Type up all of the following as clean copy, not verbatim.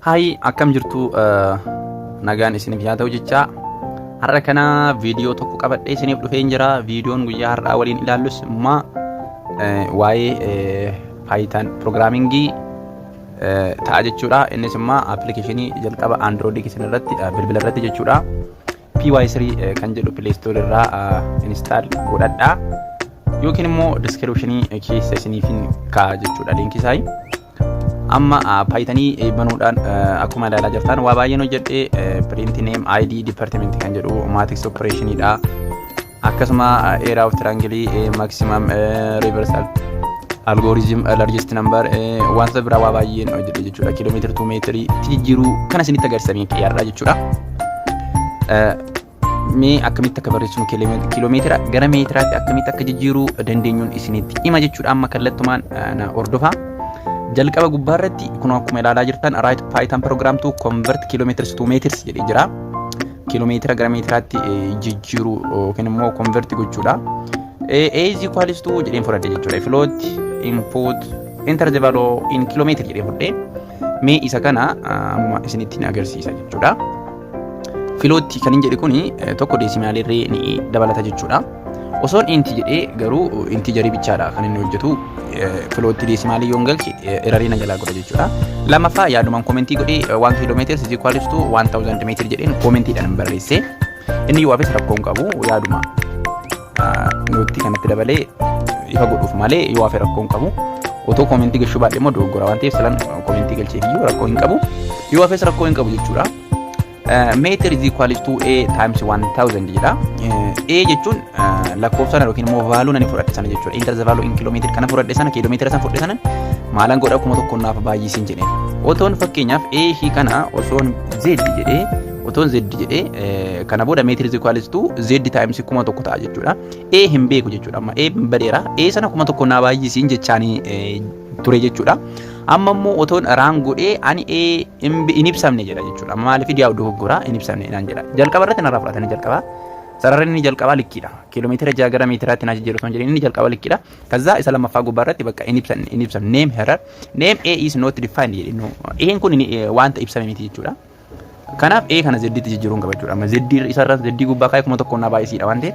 Hi, akkam jirtu? Nagaan isiniif yaa ta'u jecha, har'a kana viidiyoo tokko qabadhee isiniif dhufeen jira. Viidiyoon guyyaa har'aa waliin ilaallus immoo waa'ee Python programmingii ta'a jechuudha. Innis immoo appilikeeshinii jalqaba Android keessan irratti, bilbila irratti jechuudha. PY3 kan jedhu Play Store irraa install godhadhaa. Yookiin immoo descriptionii keessa isiniif kaa'a jechuudha linkii isaa. Amma Pythonii banuudhaan akkuma ilaalaa jirtan waa baay'een hojjedhee, print name, ID, department kan jedhu, matrix operationidha. Akkasuma area of triangle, maximum, reversal algorithm, largest number, wantoota biraa waa baay'een hojjedhe jechuudha. Kiiloomeetira to meetirii jijjiiruu kana isinitti agarsiisamee qiyyaarraa jechuudha. Mee akkamitti akka barreessinu, kiiloomeetira gara meetiraatti akkamitti akka jijjiiruu dandeenyuun isinitti hima jechuudha. Amma kallattumaan na hordofaa. Jalqaba gubbaa irratti kun akkuma ilaalaa jirtan "Write Python program to convert kilometers to meters" jedhee jira. Kiiloomeetira gara meetiraatti jijjiiruu yookiin immoo convert gochuudha. A is equals to jedheen fudhadhe jechuudha. Float input "enter the value in kilometer" jedhee fudhadhe. Mee isa kana amma isinitti agarsiisa jechuudha. Float kan hin jedhe kuni tokko decimalirree ni dabalata jechuudha. Osoon int jedhee garuu integerii bichaadha kan inni hojjetu. Float decimalii yoon galche errorii na jalaa godha jechuudha. Lammaffaa, yaadumaan commentii godhee 1 kilometer is equals to 1000 meter jedheen commentiidhaan barreesse. Inni yoo hafes rakkoo hin qabu, yaaduma nootti kanatti dabalee ifa godhuuf malee yoo hafe rakkoo hin qabu. Otoo commentii galchuu baadhee immoo dogoggora waan ta'eef silan commentii galcheef iyyuu rakkoo hin qabu. Yoo hafes rakkoo hin qabu jechuudha. Meter is equals to a times 1000 jedha. A jechuun lakkoofsa yookiin immoo value nani fudhadhe sana jechuudha. "Enter the value in kilometer" kana fudhadhe sana, kiiloomeetira sana fudhadhe sana maalan godha? 1000 naaf baay'isiin jedheen. Otoon fakkeenyaaf A ishii kana osoon Z jedhee, otoon Z jedhee, kana booda meter is equals to Z times 1000 ta'a jechuudha. A hin beeku jechuudha. Amma A hin badeera. A sana 1000 naa baay'isiin jechaanii ture jechuudha. Amma immoo otoon run godhee ani A hin ibsamne jedha jechuudha. Amma maaliif diyaa dogoggoraa hin ibsamne naan jedha. Jalqaba irratti narraa fudhatanii jalqabaa. Sararri inni jalqabaa likkiidha. Kiiloomeetira 6 gara meetiraatti naa jijjiiru osoo hin jedhin inni jalqaba likkiidha. Kazaa isa lammaffaa gubbaa irratti bakka hin ibsamne, hin ibsamne, "name error, name A is not defined" jedhe. A'n kun wanta ibsame miti jechuudha. Kanaaf A kana Zedditti jijjiiruun qaba jechuudha. Amma Zeddii isarra Zeddii gubbaa kaa'ee 1000 naa baay'isiidha waan ta'eef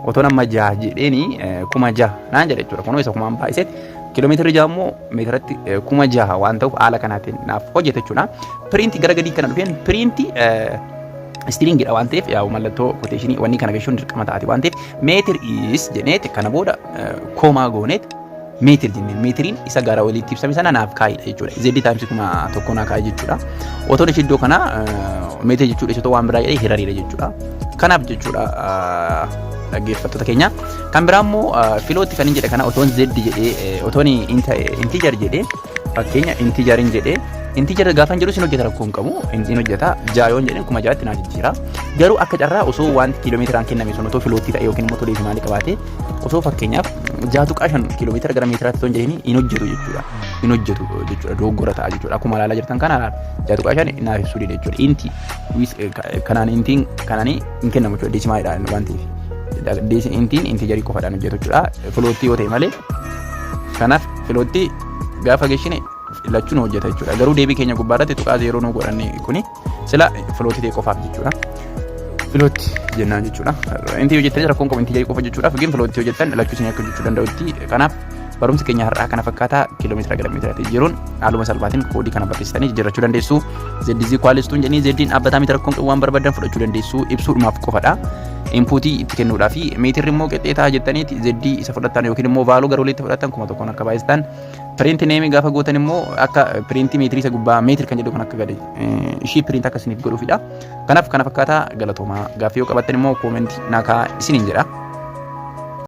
otoon amma jaha jedheeni 6000 naan jedha jechuudha. Kunoo isa kumaan baay'iseet kiiloomeetira 6 immoo meetiratti 6000 waan ta'uuf haala kanaatiin naaf hojjeta jechuudha. Print gara gadii kana dhufeen print stringidha waan ta'eef yaa'u mallattoo quotationii wanni kana gashuun dirqama taati waan ta'eef meter is jenneet kana booda comma gooneet meter jenneen, meetiriin isa gara oliitti ibsame sana naaf kaa'idha jechuudha. Zeddi times 1000 naa kaa'e jechuudha. Otoon ishee iddoo kana meter jechuudha isa waan biraa jedhee hirariidha jechuudha. Kanaaf jechuudha, dhaggeeffattoota keenya. Kan biraa immoo float kan hin jedhe kana otoon zeddi jedhee, otoon integer jedhee, fakkeenya integeriin jedhee, integer gaafa hin jedhu sin hojjeta, rakkoo hin qabu, hin hojjeta. Ja'a yoon jedheen 6000tti naa jijjiira. Garuu akka carraa osoo wanti kiiloomeetiraan kenname sun otoo floatii ta'e yookiin immoo decimalii qabaate, osoo fakkeenyaaf 6.5 kiiloomeetira gara meetiraatti osoo hin jedhini hin hojjetu jechuudha. Hin hojjetu jechuudha, dogoggora ta'a jechuudha. Akkuma ilaalaa jirtan kana 6.5 naaf ibsuu dide jechuudha. Int kanaan intiin kanaanii hin kennamu jechuudha, decimaliidhaan waan ta'eef. Intiin integerii qofaadhaan hojjetu jechuudha. Floatii yoo ta'e malee. Kanaaf floatii gaafa geeshine lachuun hojjeta jechuudha. Garuu deebii keenya gubbaa irratti 0.0 nu godhanne kuni sila floatii ta'e qofaaf jechuudha. Floatii jennaan jechuudha. Intii hojjettanis rakkoon qabu, integerii qofa jechuudhaaf yookiin floatii hojjettan lachuu isin akka hojjechuu danda'utti. Kanaaf barumsi keenya har'aa kana fakkaataa. Kiiloomeetira gara meetiraatti jijjiiruun haaluma salphaatiin koodii kana barreessitanii jijjiirrachuu dandeessu. Z is equals to jedhanii zeddiin dhaabbataa miti, rakkoon qabu, waan barbaadan fudhachuu dandeessu, ibsuudhumaaf qofadha. Inputii itti kennuudhaa fi meetirri immoo qixxeetaa jettaniiti zeddii isa fudhattan yookiin immoo value gara oliitti fudhattan 1000n akka baay'istan, print nameii gaafa gootan immoo akka printii meetirii isa gubbaa meter kan jedhu kan akka gadi ishii print akka isiniif godhuufidha. Kanaaf kana fakkaataa, galatoomaa. Gaaffii yoo qabaattan immoo commentii naa kaa'aa isiniin jedha.